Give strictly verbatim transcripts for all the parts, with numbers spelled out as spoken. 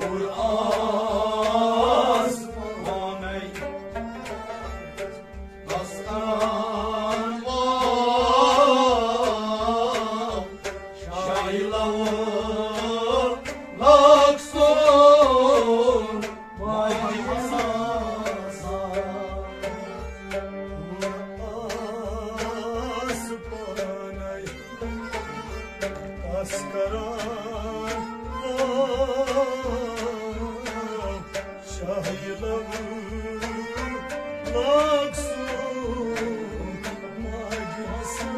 پوٗرٕ آس پانے تسکران وول شاہی لو لاکھ سون ماجہِ حسن سان۔ پوٗرٕ آس پانے تسکران شاہی لو لاکھ سون ماجہِ حسن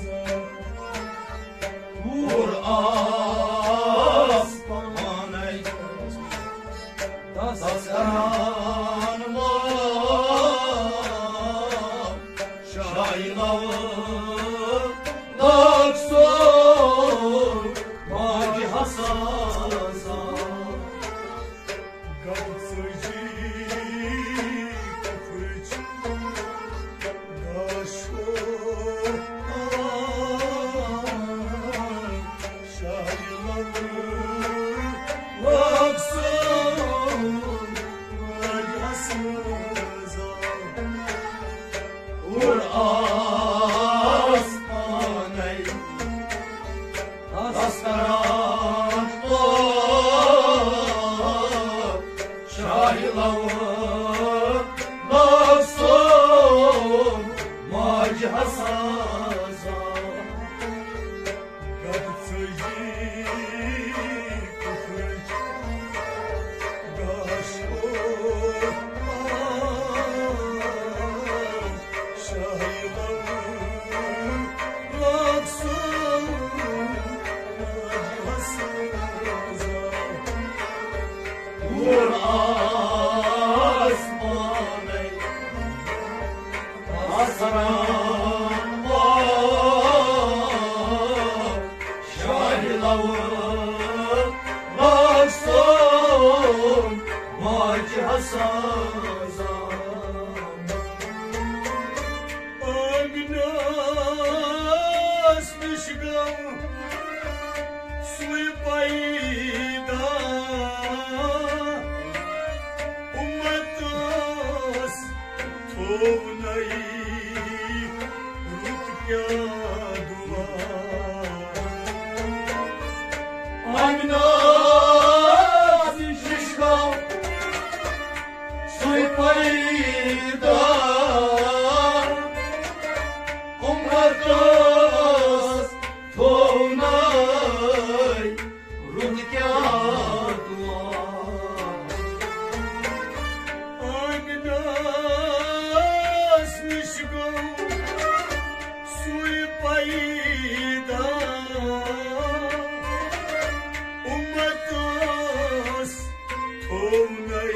سان۔ پوٗرٕ آس پانے تسکران وول شاہی لو لاکھ سون ماجہِ حسن سان۔ گۄڈٕ ژٔجی کُٹھرٕچ گاش ہو، شاہی لو لاکھ سون ماجہِ حسن سان۔ پوٗرٕ آس پانے تسکران وول شاہی لو لاکھ سون ماجہِ حسن سان۔ گۄڈٕ ژٔجی کُٹھرٕچ گاش ہو، شاہی لو لاکھ سون ماجہِ حسن سان۔ پوٗرٕ آس پانے تسکران وول شاہی لو لاکھ سون ماجہِ حسن سان۔ آمنس نِش گوٚو سُے پیدا، اُمتس تھوونَے رُت کیٛاہ دُعا۔ آمنہ نِش گوٚو سُے پیدا، اُمتس تھوونَے رُت کیٛاہ دُعا۔ آنگنس نِش گوٚو سُے پیدا، اُمتس تھوونَے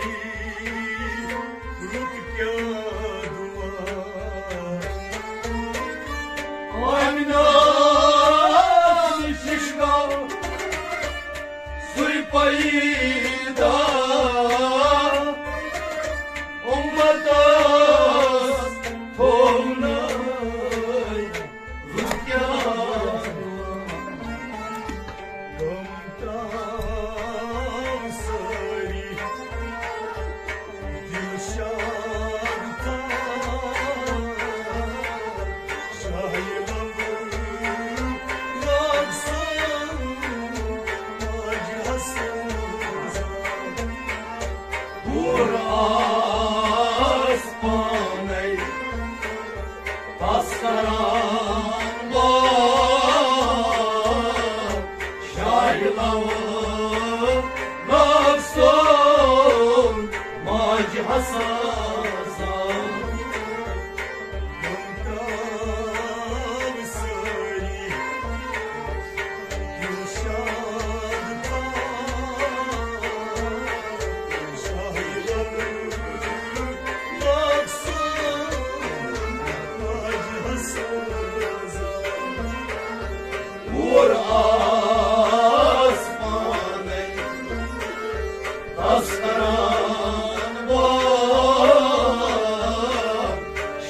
رُت کیٛاہ دُعا۔ آمنہ نِش گوٚو سُے پیدا، اُمتس تھوونَے رُت کیٛاہ دُعا۔ غم ترٛاو سٲری دِلشاد تھاو، شاہی لو لاکھ سون ماجہِ حسن سان۔ پوٗرٕ آس پانے تسکران وول شاہی لو لاکھ سون ماجہِ حسن سان۔ ترٛاو سٲری دِلشاد تھاو، شاہی لو لاکھ سون ماجہِ حسن سان۔ پوٗرٕ آس پانے تسکران وول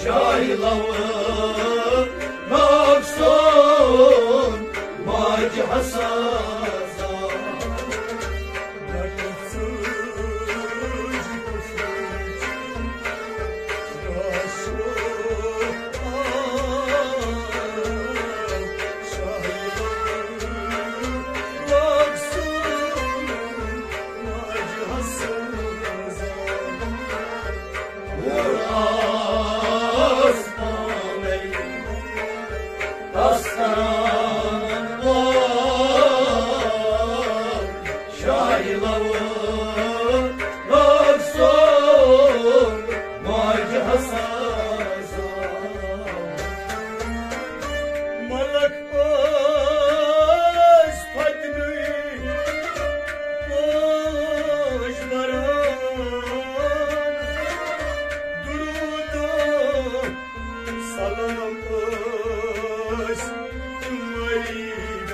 شاہی لو لاکھ سون حسن ملک ٲسۍ پھۄتنٕے پوش بران، درود و سلام ٲسۍ تِمے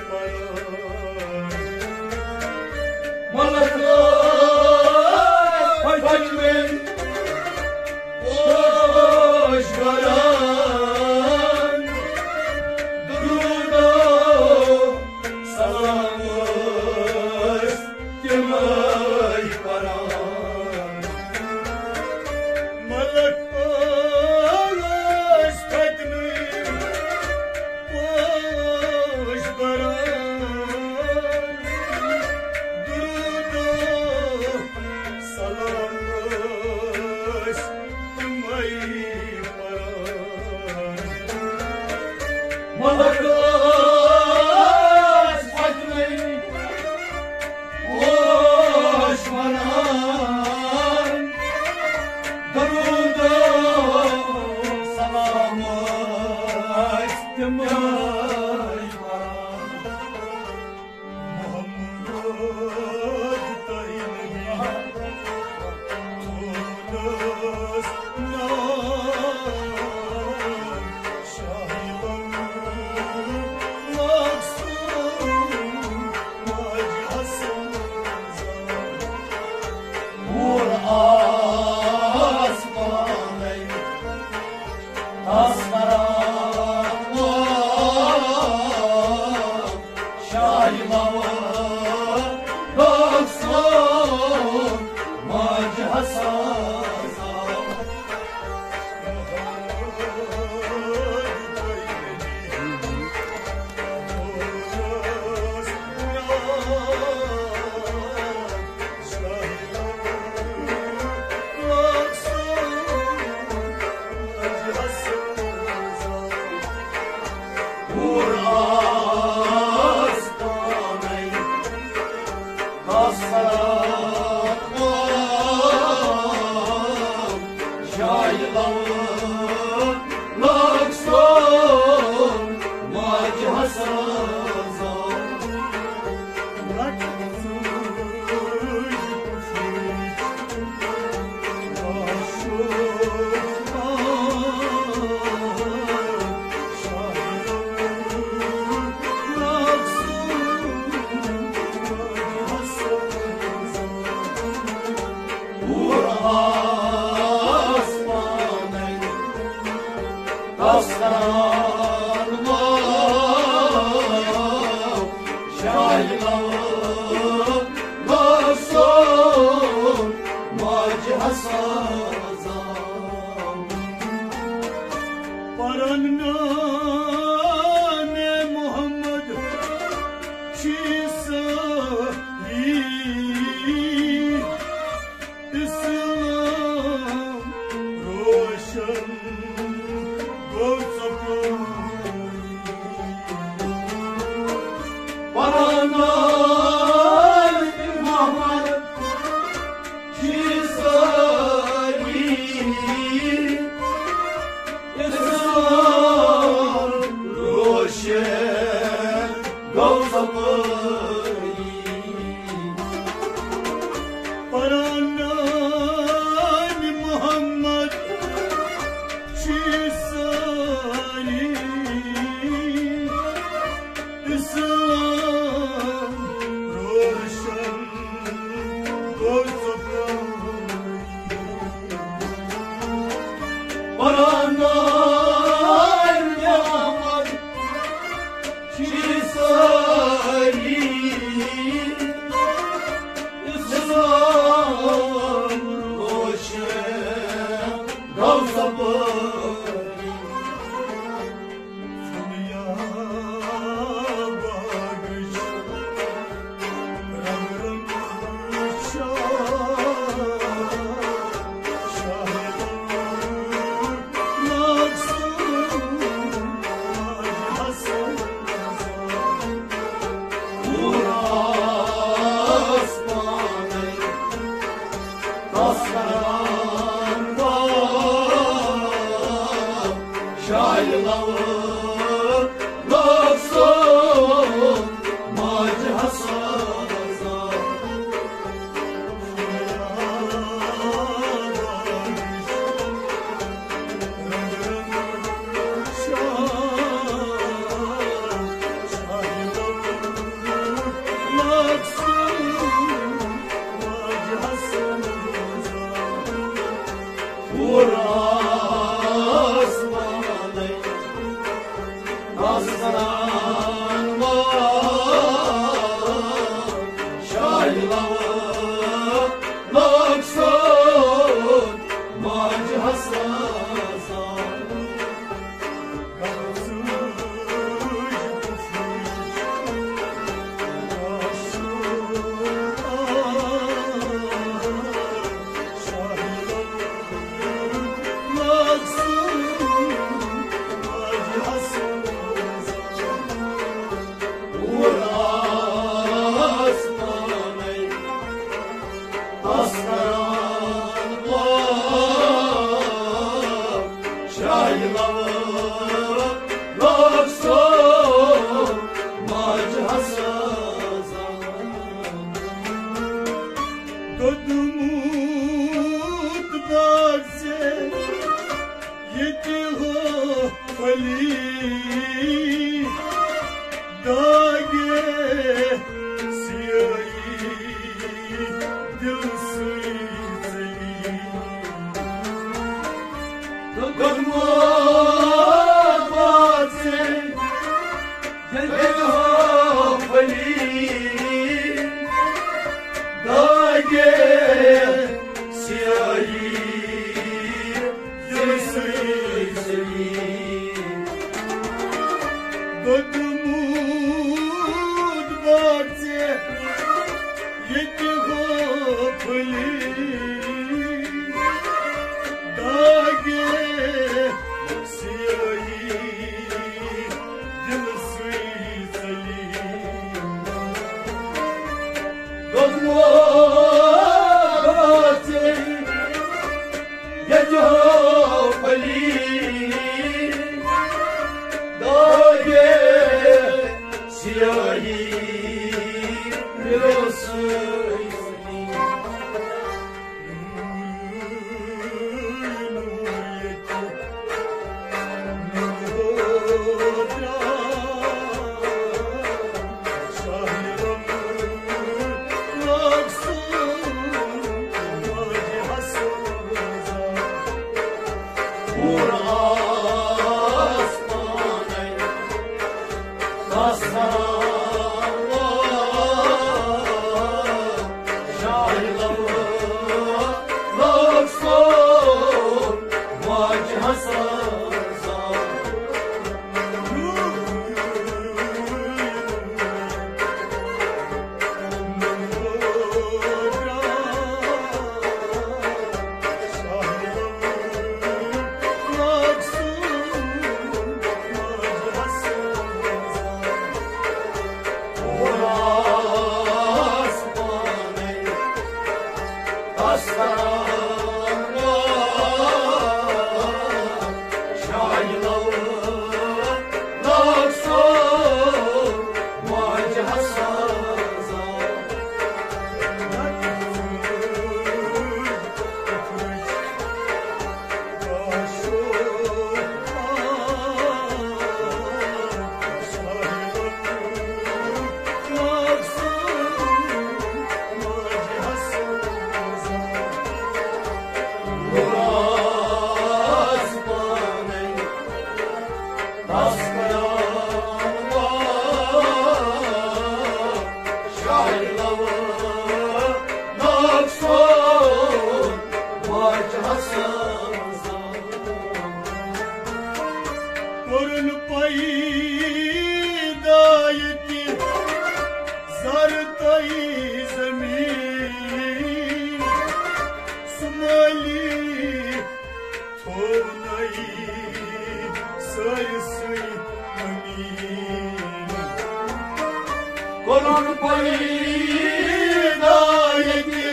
پران۔ ملک ٲسۍ پھۄتنٕے پوش بران، درود و سلام ٲسۍ تِمے پران۔ ملک ٲسۍ پھۄتنٕے پوش بران، درود و سلام ٲسۍ تِمے پران۔ ملک ٲسۍ پھۄتنٕے پوش بران، درود و سلام ٲسۍ تِمے پران۔ محمد تۄہہِ نبی تھوٚونس ناو شاہی بنگلہٕ مخصوٗص ماجہِ حسن زاو۔ پوٗرٕ آسمانَے تسکران شاہی لوان، لوگ سون ماجہِ حسن۔ پرن نام محمد چھی صحیح، اسلام روشن گوٚو ژۄپٲرۍ۔ پرن نام محمد چھی صحیح، اسلام روشن گوٚو ژۄپٲرۍ۔ پرن نام محمد چھی صحیح، اسلام روشن گوٚو ژۄپٲرۍ۔ پرن نام محمد چھی صحیح، ییٚتہِ ہاو پھٔلی داگے سیاہی دِلہٕ سۭتۍ ژٔلی۔ دوٚدمُت باغ ژےٚ ییٚتہِ ہاو پھٔلی داگے سیاہی دِلہٕ سۭتۍ ژٔلی۔ دوٚدمُت باغ ژےٚ ییٚتہِ ہاو پھٔلی داگے سیاہی دِلہٕ سۭتۍ۔ کوٚرُن پیدا ییٚتہِ زر تہٕ زمیٖن، سُہ مٲلی تھوٚونَے سٲرسٕے أمیٖن۔ کوٚرُن پیدا ییٚتہِ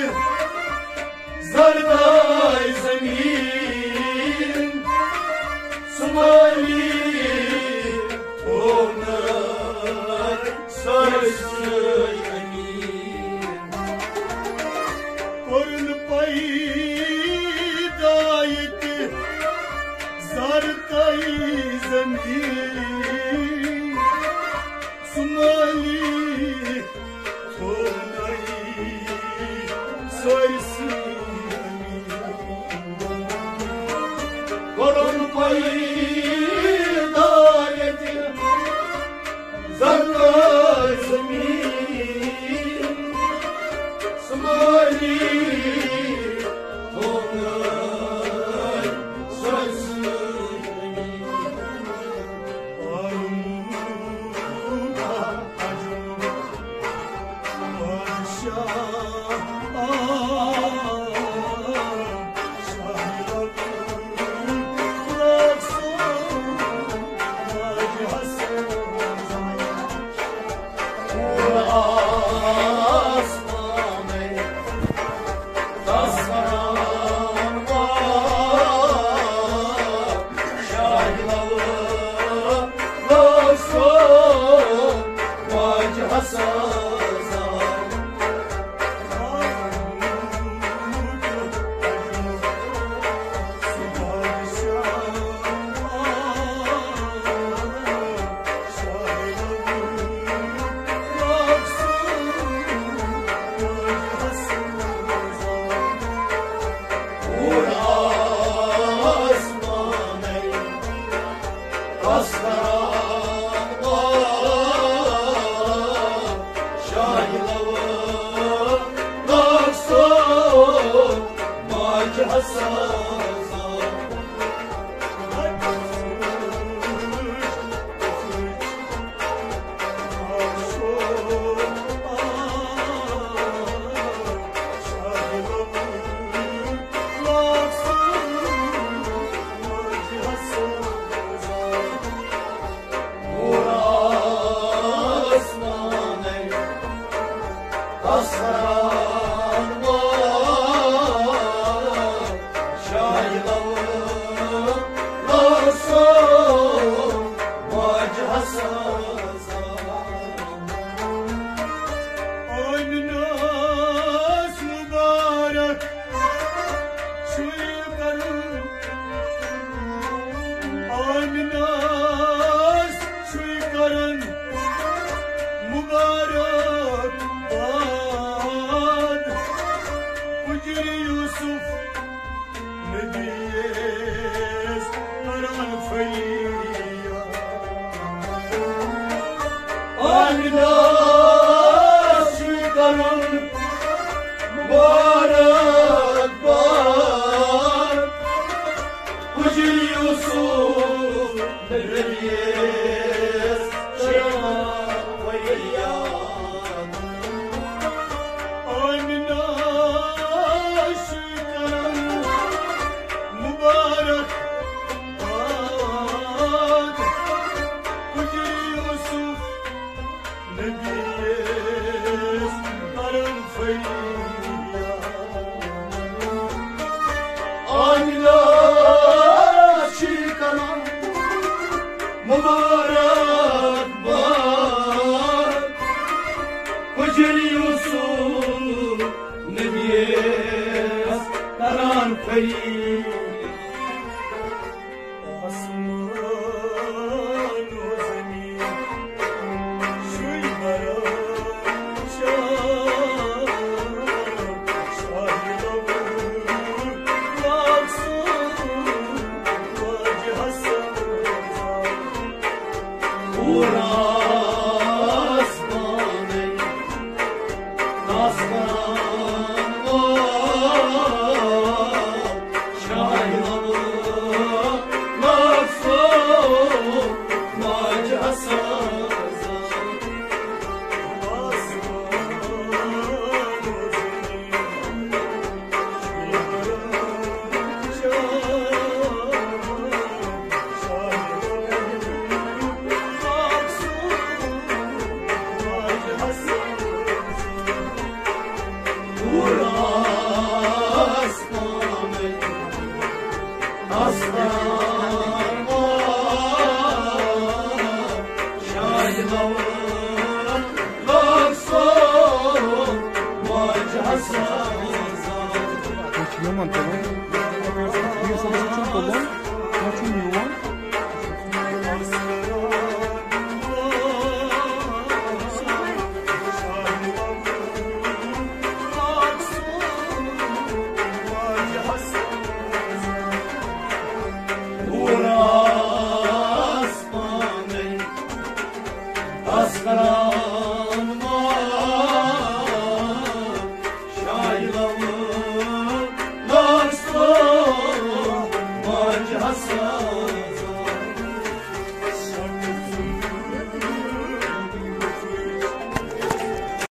زرداے زمیٖن، سُمٲلی تھوونَے سٲرسٕے أمیٖن۔ کوٚرُن پیدا ییٚتہِ زرداے زمیٖن، سُمٲلی تھوونَے سٲرسٕے أمیٖن۔ کوٚرُن پیدا ییٚتہِ زرداے زمیٖن، سُمٲلی تھوونَے سٲرسٕے أمیٖن۔ آمنس مبارک چھُے کرُن، آمنس چھُے کرُن مبارک باد۔ پُجرِ یوسف نبیس کران فریاد۔ آمنہ چھُے کران مبارک باد۔ پُجرِ یوسف نبیس کران فریاد۔ آمنہ چھُے کران مبارک باد۔ پُجرِ یوسف نبیس کران فریاد۔ آمنہ چھُے کران مبارک باد۔ پُجرِ یوسف نبیس کران فریاد۔ آسمان و زمین چھُے برابر۔ یِمن تُلُن۔ یُس ہسا چھُ تُلُن، یہِ چھُ میون۔